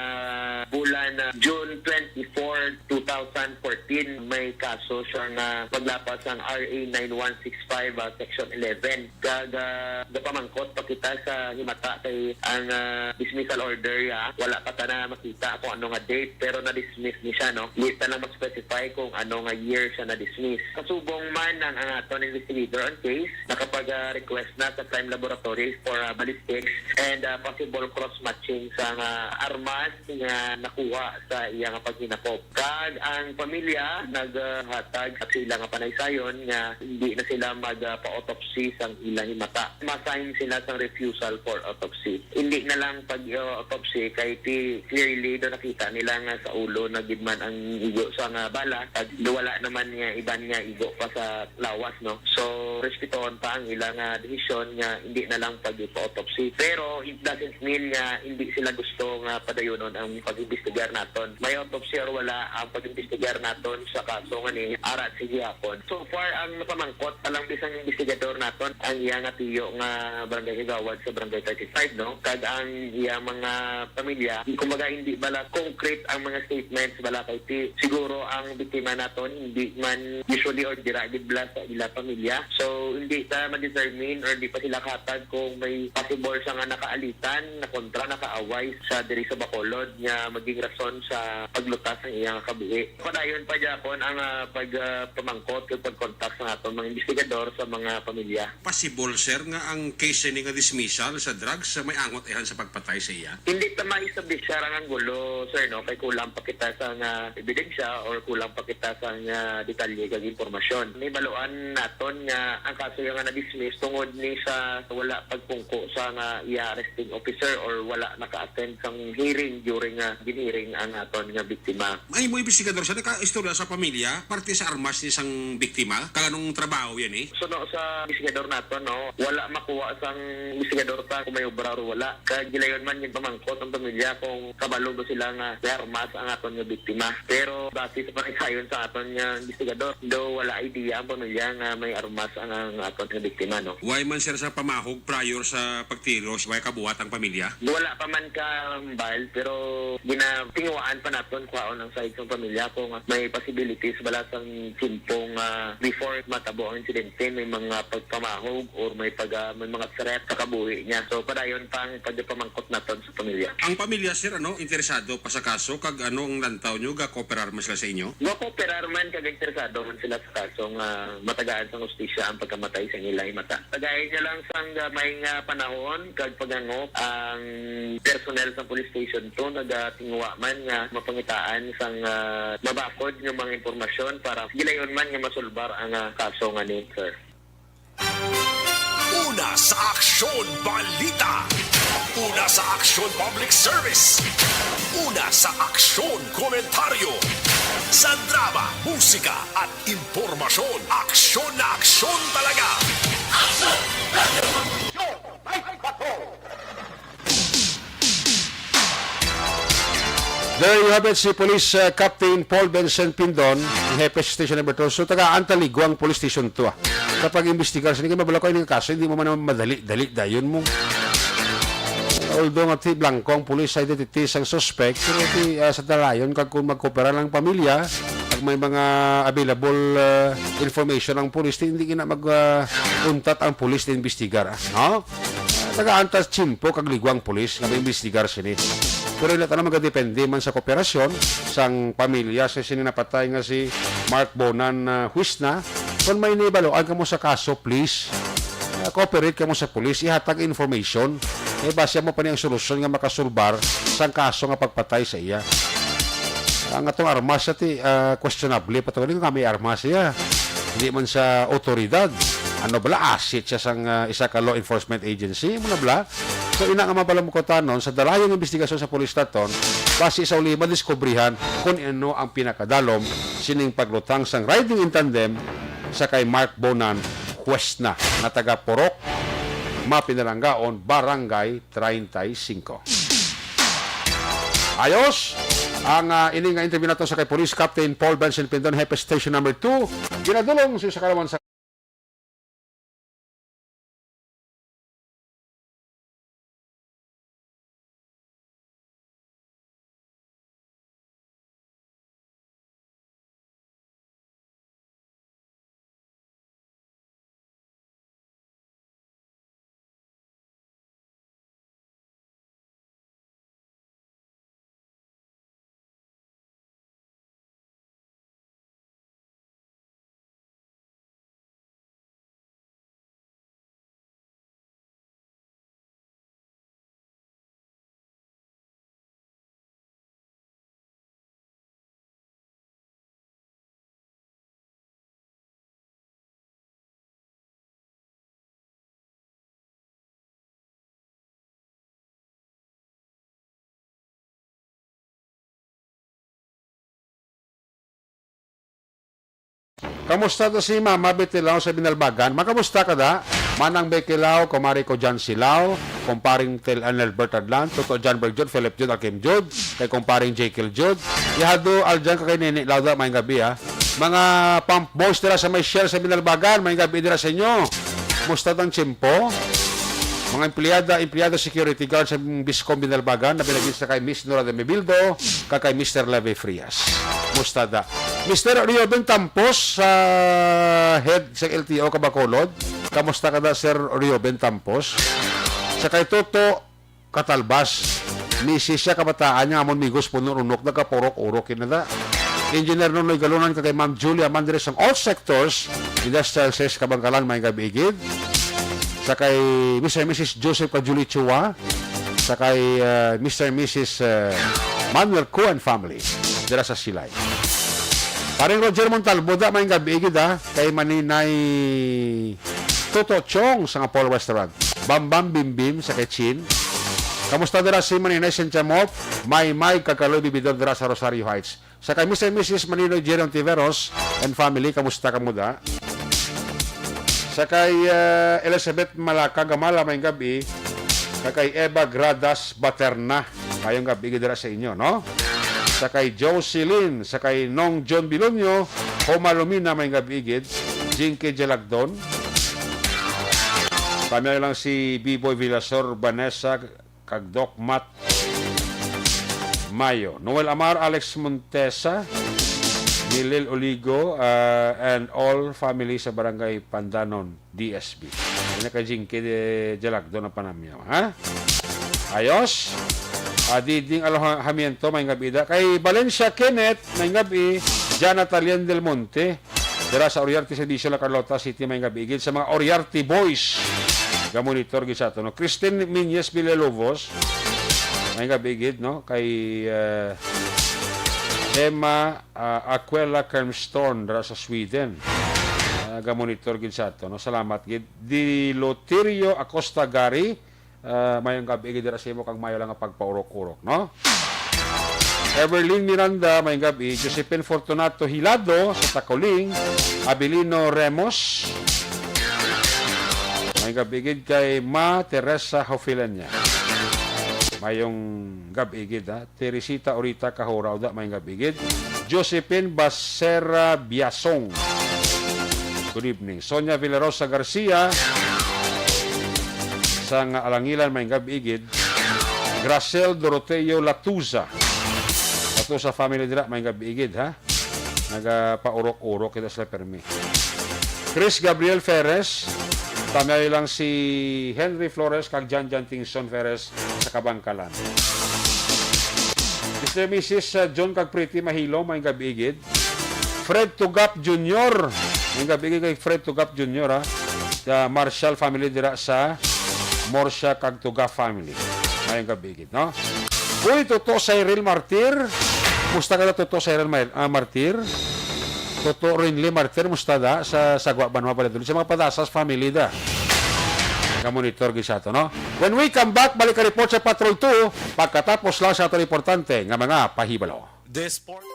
bulan, ah, June twenty-four, two thousand fourteen, may kaso siya nga paglapas sang R A nine one six five, ah, section eleven. Gaga, gapamangkot pa kita sa himata kay ang, ah, dismissal order ya, wala pa ta na makita kung ano nga date, pero na-dismiss ni siya, no? Di ta lang mag-specify kung ano nga year siya na-dismiss. Kasubong man ang, ang aton investigator on case, nakapag, ah, request na sa Crime laboratory for, ah, ballistics and, ah, possible cross-matching sa nga armas nga nakuha sa iya nga paghinakop. Kag ang pamilya naghatag sa ila nga panaysayon nga hindi na sila mag, ah, pa-autopsy sang ila himata. Ma-sign sila sang refusal for autopsy. Hindi na lang pag, ah, autopsy kay ti-, clearly do nakita nila nga sa ulo na gid man ang igo sa nga bala, kag wala naman nga iban nga igo pa sa lawas, no? So, respetohon pa ang ila nga desisyon nga hindi na lang pag-autopsy. Pero it doesn't mean nga hindi sila gusto nga padayonon ang pag-imbestigar naton. May autopsy or wala, ang pag-imbestigar naton sa kaso nga ni ara sa gihapon. So far, ang napamangkot pa lang bisan investigador naton, ang iya nga tiyo nga barangay kagawad sa barangay thirty-five, no? Kag ang iya mga pamilya, kumbaga, hindi bala concrete ang mga statements bala kay ti-, siguro ang biktima naton hindi man usually or dira gid bala sa ila pamilya. So, hindi ta ma-determine or di pa sila kahatag kung may possible sa nga nakaalitan, nakontra, nakaaway sa diri sa Bacolod nga maging rason sa paglutas sang iya nga kabuhi. Padayon pa gyapon ang, ah, pag, ah, pamangkot ug pag-contact sa aton mga investigador sa mga pamilya. Possible, sir, nga ang case ini nga dismissal sa drugs, ah, may angot ihan sa pagpatay sa iya? Hindi ta ma-establishar ang anggulo, sir, no? Kay kulang pa kita sa nga ebidensya or kulang pa kita sa nga detalye kag impormasyon. Nahibaluan naton nga ang kaso nga na-dismiss tungod ni sa wala pagpungko sa nga iya arresting officer or wala naka-attend sang hearing during nga gin-hearing ang aton nga biktima. Ay, mo investigador sa naka-istorya sa pamilya, parte sa armas ni sang biktima, kag anong trabaho yan eh? Suno sa investigador nato, no, wala makuha sang investigador ta kung may obra or wala. Kag gilayon man yung pamangkot ang pamilya kung kabalo ba sila nga may armas ang aton nga biktima. Pero base sa panaysayon sa aton nga investigador, do wala idea ang pamilya nga may armas ang, ang aton nga biktima, no? Why man, sir, sa pamahog prior sa pagtiro, why kabuhat ang pamilya? Wala pa man ka hambal, pero ginatinguhaan pa naton kuhaon ang side sang pamilya kung may possibilities bala sang tiempong, ah, before matabo ang insidente, may mga pagpamahog or may pag, ah, may mga threat sa kabuhi niya. So, padayon pa ang pagpamangkot naton sa pamilya. Ang pamilya, sir, ano, interesado pa sa kaso, kag ano ang lantaw nyo, ga-cooperar man sila sa inyo? Ga-cooperar man, kag interesado man sila sa kaso nga matagaan sang hustisya ang pagkamatay sa ilang himata. Tagay niya lang sang gamay nga panahon kag paghangop ang personnel sa Police Station two nagatinguha man nga mapangitaan sang, ah, mabakod nga mga impormasyon para gilayon man nga masulbar ang, ah, kaso nga ni, sir. Una sa Aksyon Balita. Una sa Aksyon Public Service. Una sa Aksyon Komentaryo. Sa drama, musika, at impormasyon, aksyon na aksyon talaga. There you have it, si Police, uh, Captain Paul Vincent Pindon, ang hepe sa Station Number Two. So, tagaan ta Liguang Police Station Two, ah. Kapag imbestigar sini, kay mabalo ko ini nga kaso, hindi mo man madali-dali dayon mo. Although nga ti blanco ang police identity sang suspect, pero ti, ah, sa dalayon kag kung magkopera lang pamilya, pag may mga available, ah, information ang police, ti hindi gina mag, ah, untat ang police na imbestigar, ah, no? Nagaantas tiyempo kag Liguang police nga maimbestigar sini. Pero ila tanan magadepende man sa kooperasyon sang pamilya sa sini napatay nga si Mark Bonan, ah, Huisna. Kung may nahibaluan kamo sa kaso, please, ah, cooperate kamo sa pulis, ihatag information. Eh, basi amo pa ni ang solusyon nga makasulbar sang kaso nga pagpatay sa iya. Ang atong armas sa ti, ah, questionable pa to, nga may armas siya. Hindi man sa otoridad. Ano bala, asset siya sang, ah, isa ka law enforcement agency. Muna bala, so, ina nga mapalamukutanon sa dalayon nga investigasyon sa pulis naton, basi sa uli madiskubrihan kung ano ang pinakadalom sining paglutang sang riding in tandem sa kay Mark Bonan Huesna nga taga Purok, Mapinalanggaon, Barangay treinta y cinco. Ayos! Ang, ah, ini nga interview nato sa kay Police Captain Paul Benson Pindon, Hepe Station Number Two, ginadulong sa isa ka lawan sa Kamusta to si Mama Betilao sa Binalbagan? Makamusta ka da? Manang Betilao, kumari ko John Silao, kumparing Tel Anelbert Adlan, Toto John Berjud, Philip Jud, Akim Jud, kay kumparing Jekyll Jud. Ihado, Aljan, ka kay Nini Lauda, may gabi, ah. Mga pump boys dira sa may Shell sa Binalbagan, may gabi dira sa inyo. Musta tang tiyempo? Mga empleyada, empleyado, security guard sa Biscom Binalbagan, na pinagin sa kay Miss Nora de Mebildo, ka kay Mister Leve Frias. Musta da? Mister Rioben Tampos, sa head sa L T O ka Bacolod. Kamusta ka da, Sir Rioben Tampos? Sa kay Toto Katalbas, misis siya kabataan nga amon migos puno runok, nagkapurok-urok kinada. Engineer Nonoy Galunan, kay Ma'am Julia Mandres sang all sectors, industrial sales Kabangkalan, may gabi gid. Sa kay Mister and Missus Joseph Kajuli Chua, sa kay, uh, Mister and Missus, uh, Manuel Kuan family, dira sa Silay. Paring Roger Montalbo, da, may gabi gid, ah, kay Maninay Toto Chong sa nga Paul Restaurant. Bambam Bimbim sa kay Chin. Kamusta dira si Maninay Cynthia Mop? May may kagkaloy bibidor dira sa Rosario Heights. Sa kay Mister and Missus Maninoy Jerry Ontiveros and family, kamusta ka muda? Sa kay, uh, Elizabeth Malaka Gamala, may gabi. Sa kay Eva Gradas Baterna, mayong gabi gid dira sa inyo, no? Sa kay Jocelyn, sa kay Nong John Bilonyo, Homalumina, may gabi gid. Jinky Jalagdon. Kami lang si Biboy Villasor, Vanessa, kag Doc Matt Mayo. Noel Amar, Alex Montesa, Milil Oligo, uh, and all family sa Barangay Pandanon, D S B. Ina ka Jinky de Jalagdo na panamyaw, ha? Ayos? Uh, Diding Alojamiento, may gabi da. Kay Valencia Kenneth, may gabi. Jana Talian Del Monte, dira sa Oriarte Servicio, La Carlota City, may gabi gid. Sa mga Oriarte Boys, gamonitor gid sa ato, no? Christine Miñez Villalobos, may gabi gid, no? Kay, uh, Emma, uh, Aquila Kermstorn, dira sa Sweden. Uh, gamonitor gid sa ato, no? Salamat gid. Di Loterio Acosta Gary, uh, mayong gabi gid dira sa imo, kag mayo lang nga pagpaurok-urok, no? Everlyn Miranda, mayong gabi. Josephine Fortunato Hilado sa Tacoling, Abilino Remos. Mayong gabi gid kay Ma Teresa Hofilenya. Mayong gabi gid, ha. Teresita Orita Kahuraw, da, mayong gabi gid. Josephine Basera Biasong. Good evening. Sonia Villarosa Garcia, sa nga Alangilan, may gabi gid. Gracel Doroteo Latuza. Latuza family dira, may gabi gid, ha? Nagapaurok-urok kita sila permi. Chris Gabriel Ferres, tamay lang si Henry Flores kag Jan Jan Tingson Ferres sa Kabangkalan. Mister and Missus, uh, John kag Pretty Mahilo, may gabi gid. Fred Tugap Junior. May gabi kay Fred Tugap Junior, ha. Sa Marshall family dira sa Morsia kag Tugap family. May gabi gid, no? Uy, Toto Cyril Martir. Musta ka na, Toto Cyril Mar-, ah, Martir? Toto Rinley Martir, musta da? Sa Sagwa Banwa pala dun. Sa mga Padasas family da. Ka-monitor gid sa ato, no? When we come back, balik ka report sa Patrol two, pagkatapos lang sa ato importante nga mga pahibalo. This sport.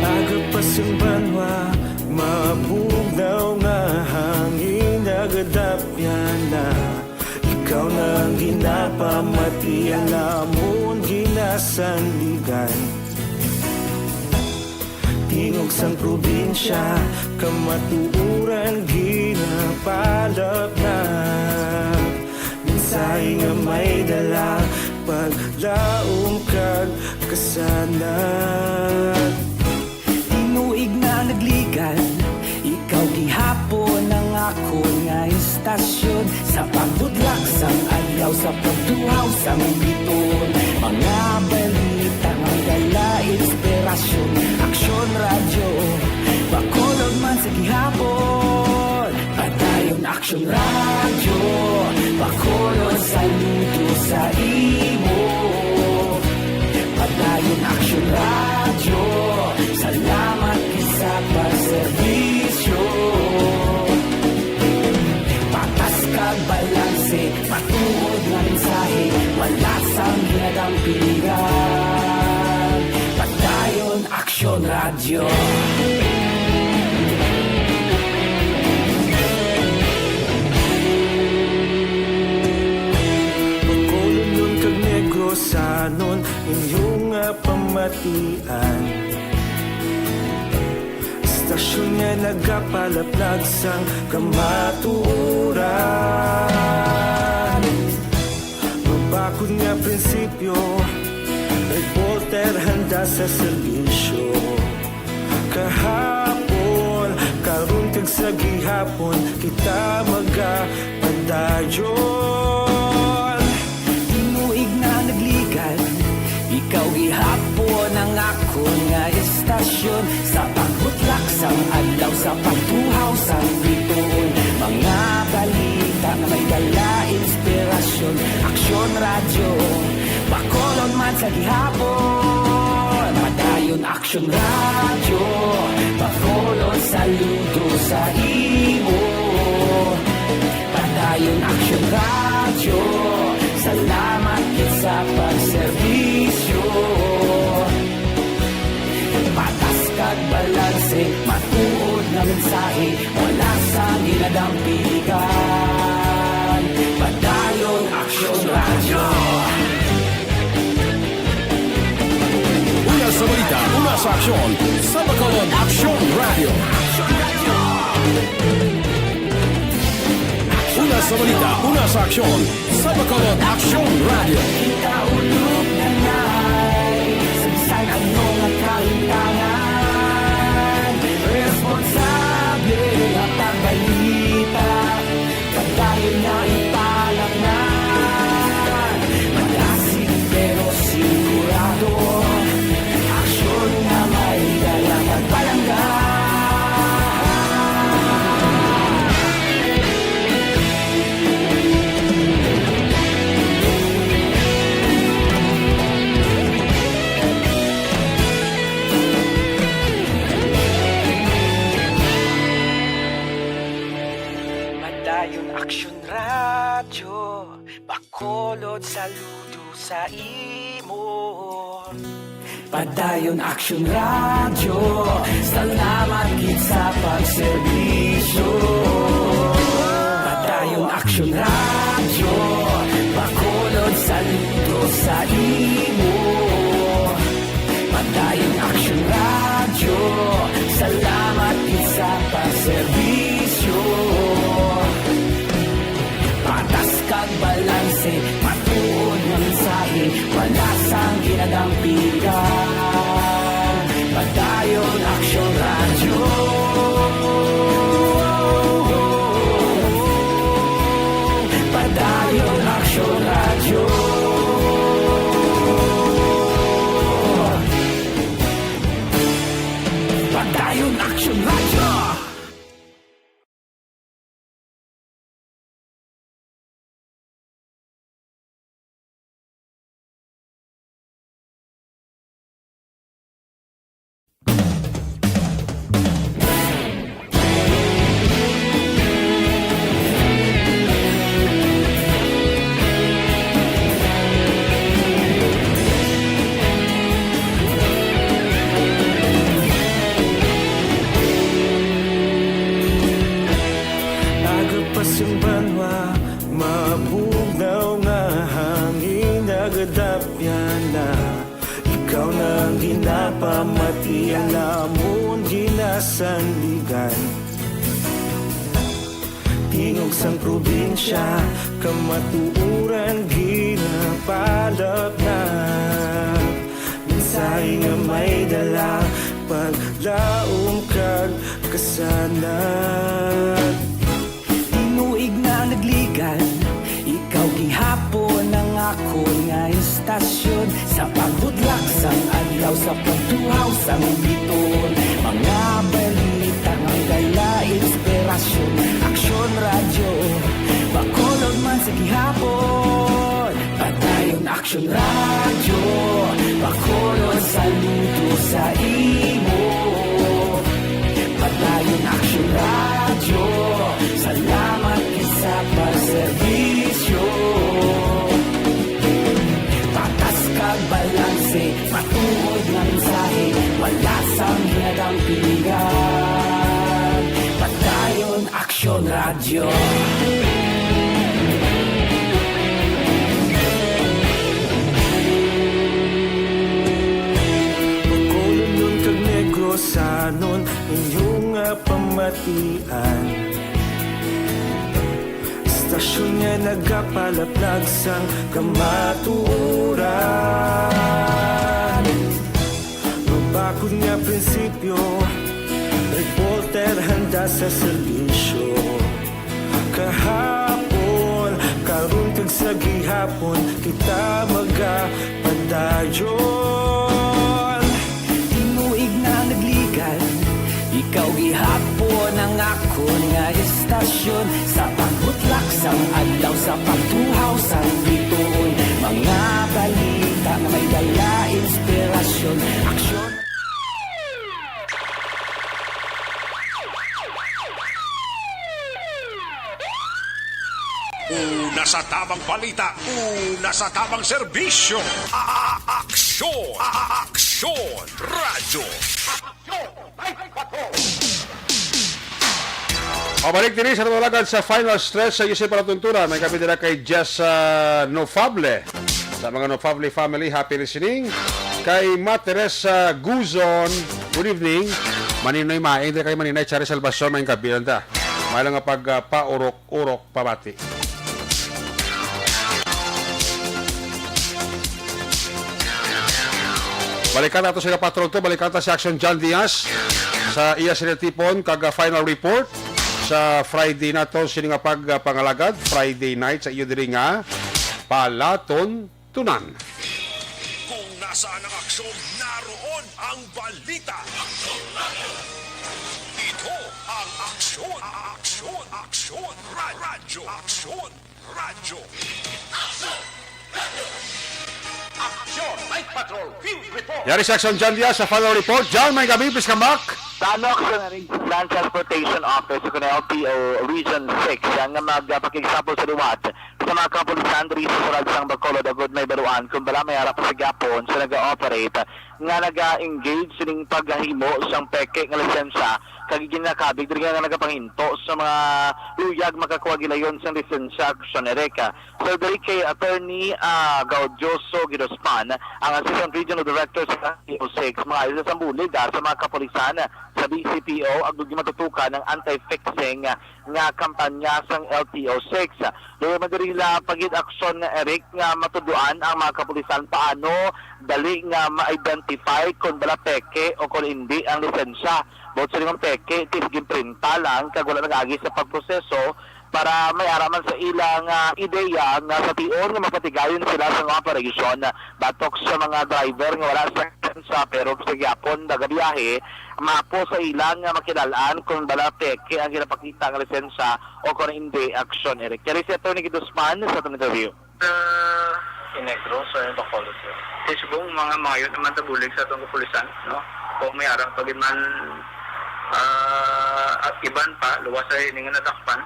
Aga pa sang banwa, mabugnaw nga hangin nagadapyan na. Ikaw na ang ginapamati, ang amon ginasandigan. Tingog sang probinsya, kamatuoran ginapalapnap. Mensahe nga may dala, paglaom kag kasanag. Tinuig na nagligan, ikaw gihapon ang akon nga istasyon. Sa pagbudlak sang adlaw, sa pagtuhaw sang biton, mga balita nga dala inspirasyon. Aksyon Radyo, Bacolod man sa gihapon. Padayon Aksyon Radyo, Bacolod, saludo sa Matuod nga mensahe, wala sang ginadampigan. Padayon Aksyon Radyo. Bacolodnon kag Negrosanon, inyo nga pamatian. Istasyon nga nagapalaplag sang kamatuoran. Mabakod nga prinsipyo, reporter handa sa serbisyo. Kahapon, karon kag sa gihapon, kita magapadayon. Tinuig na nagligan, ikaw gihapon ang akon nga istasyon. Sa pagbutlak sang adlaw, sa pagtuhaw sang bituon, mga balita nga may dala inspirasyon. Aksyon Radyo, Bacolod man sa gihapon. Padayon Aksyon Radyo, Bacolod, saludo sa imo. Padayon Aksyon Radyo, salamat gid sa pagserbisyo. Patas kag balanse, matuod nga mensahe, wala sang ginadampigan. Padayon Aksyon Radyo. Una sa balita, una sa aksyon, sa Bacolod Aksyon Radyo. Una sa balita, una sa aksyon, sa Bacolod Aksyon Radyo. Kita ulog na na'y sa bisan ano nga kahintangan. Responsable nga pagbalita, padayon nga ipalapnan. Malasig pero sigurado, aksyon nga may dala kag palangga. Padayon Aksyon Radyo, Bacolod, saludo sa imo. Padayon Aksyon Radyo, salamat gid sa pagserbisyo. Padayon Aksyon Radyo, Bacolod, saludo sa imo. Padayon Aksyon Radyo, salamat gid sa pagserbisyo. Patas kag balanse, matuod nga mensahe, wala sang ginadampigan. Padayon Aksyon Radyo. Padayon Aksyon Radyo. Padayon Aksyon Radyo. Aga pa sing banwa, mabugnaw nga hangin nagadapyan na. Ikaw na ang ginapamati, ang amon ginasandigan. Tingog sang probinsya, kamatuoran ginapalapnap. Mensahe nga may dala, paglaom kag kasanag. Tinuig na nagligan, ikaw gihapon ang akon nga istasyon. Sa pagbutlak sang adlaw, sa pagtuhaw sang bituon, mga balita nga may dala inspirasyon. Aksyon Radyo, Bacolod man sa gihapon. Padayon Aksyon Radyo, Bacolod, saludo sa imo. Padayon Aksyon Radyo, salamat gid sa pagserbisyo. Batian. Istasyon nga nagapalaplag sang kamatuoran. Mabakod nga prinsipyo, reporter handa sa serbisyo. Kahapon, karon kag sa gihapon, kita magapadayon. Tinuig na nagligan, ikaw gihapon ang akon nga istasyon. Sa pagbutlak sang adlaw, sa pagtuhaw sang bituon, mga balita nga may dala inspirasyon, aksyon. Una sa tamang balita, una sa tamang serbisyo. A-, a-, aksyon, a-, a-, aksyon, radyo. Pabalik diri sa mga alagad sa final stretch sa U C palatuntunan. May kami dira kay Jess, ah, Nofable. Sa mga Nofable family, happy listening. Kay Ma Teresa Guzon, good evening. Maninoy Maing, diri kay Maninoy Charis Salvacion, maayong gabi lang ta. May lang nga pag, ah, paurok-urok pabati. Balikan nato sila patrol to, balikan ta si Action John Diaz sa iya sila tipon kag, ah, final report sa Friday nato sini nga pag, ah, pangalagad, Friday night sa iyo diri nga palatuntunan. Kung nasaan ang aksyon, naroon ang balita. Ito ang aksyon, aksyon, aksyon, ra-, radyo, aksyon, radyo. Aksyon, Night Patrol, Field Report. Yari si Action John Diaz sa final report. John, maayong gabi, please come back. Sa ano, Aksyon, Land Transportation Office, kun L T O Region six, ang magpakigsapol sa liwat sa mga kapulisan diri sa sulod sang Bacolod, agud mabal-an kon bala may ara pa sa gihapon sa naga-operate nga naga-engage sining paghimo sang peke nga lisensya kag ginakabig diri nga nagapanginto sa mga luyag makakuha gilayon sang lisensya, Aksyon, Eric. So, diri kay Attorney, ah, Gaudioso Gidospan, ang Assistant Regional Director sa L T O six, mga ayo sa sambulig, ah, sa mga kapulisan sa D C P O, agud matutukan ang anti-fixing, ah, nga kampanya sang L T O six. Luyo man diri la pa gid, Aksyon, Eric, nga matudloan ang mga kapulisan paano dali nga ma-identify kon bala peke o kon indi ang lisensya. Buot siling peke, ti ginprinta lang kag wala nag-agi sa pagproseso para may ara man sa ila nga ideya nga sa tion nga mapatigayon sila sa mga operasyon batok sa mga driver nga wala sa lisensya pero sa gihapon nagabiyahe, mapo sa ila nga makilal-an kon bala peke ang ginapakita nga lisensya o kon hindi, Aksyon, Eric. Kari si Attorney Gidospan sa atong interview. Sa Inegros, sa Bacolod, sir. Sa subong, mga maayo naman ta bulig sa atong kapulisan, no? Kung may ara pa gid man, ah, at iban pa, luwas sa ini nga nadakpan.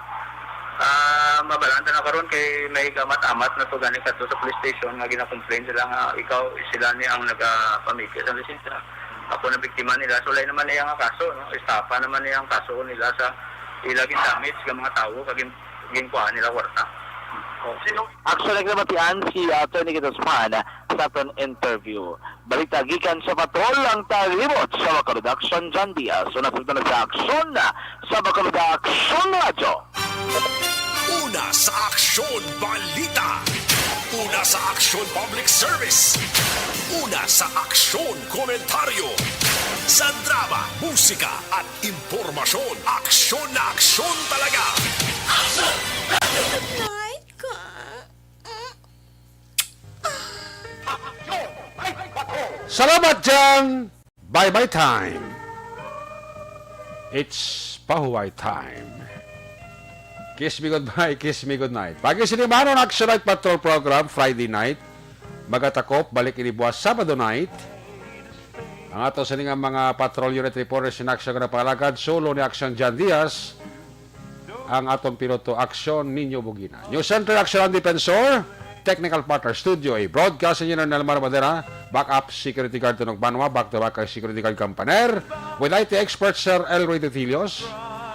Ah, mabal-an ta na karon kay may gamat-amat na to gani kadto sa police station nga gina-complain sila nga ikaw, sila ni ang nagapamigay sa lisensya. Ako na biktima nila. So, lain naman niya nga kaso, no? Estafa naman niya ang kaso nila sa ila gin-damage nga mga tawo kag gin-, ginkuhaan nila kwarta. Oh. Sino? Actually, nabatian si, ah, Attorney Gidospan sa aton interview. Balita gikan sa Patrol ang tagalibot sa Bacolod Aksyon, John Diaz. Una sa, sa Aksyon, sa Bacolod Aksyon Radyo. Una sa Aksyon Balita. Una sa Aksyon Public Service. Una sa Aksyon Komentaryo. Sa drama, musika, at impormasyon, aksyon na aksyon talaga. Night ka. Salamat, Jang! Bye-bye time. It's pahuway time. Kiss me goodbye, kiss me goodnight. Pagi sini manon Action Night Patrol Program, Friday night. Magatakop, balik ini buwas Sabado night. Ang ato sini nga mga patrol unit reporters in action nga napalagad, solo ni Action John Diaz, ang aton piloto, Action Nino Bugina. News Center, Action ang Defensor. Technical partner, Studio A. Broadcast engineer, Nelmar Madera. Backup security guard, Tunog Banwa. Back to back kay security guard, Kampaner. With I T expert, Sir Elroy Titilios.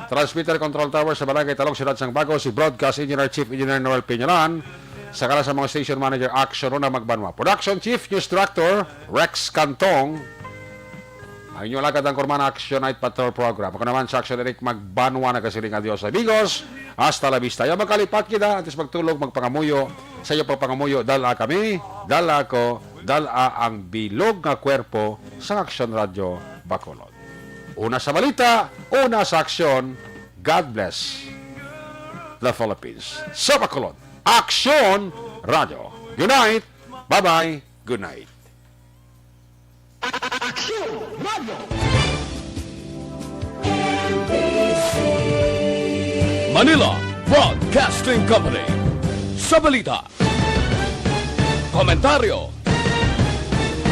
Transmitter control tower sa Barangay Talong, Siyudad sang Bago, si Broadcast Engineer, Chief Engineer Noel Peñalan. Sa kala sa mga station manager, Action Rona Magbanwa. Production Chief, News Director, Rex Cantong. Ang inyong alagad ang Kurman Action Night Patrol Program. Ako naman si Action Eric Magbanwa, nagasiling, "Adios, amigos. Hasta la vista." Ayaw magkalipat kita, antes magtulog, magpangamuyo. Sa iyo pagpangamuyo, dala kami, dala ko, dala ang bilog nga kwerpo sa Action Radio Bacolod. Una sa balita, una sa aksyon. God bless the Philippines. Sa Bacolod, Action Radio. Good night. Bye-bye. Good night. Action Radio. Manila Broadcasting Company. Sa balita, komentaryo,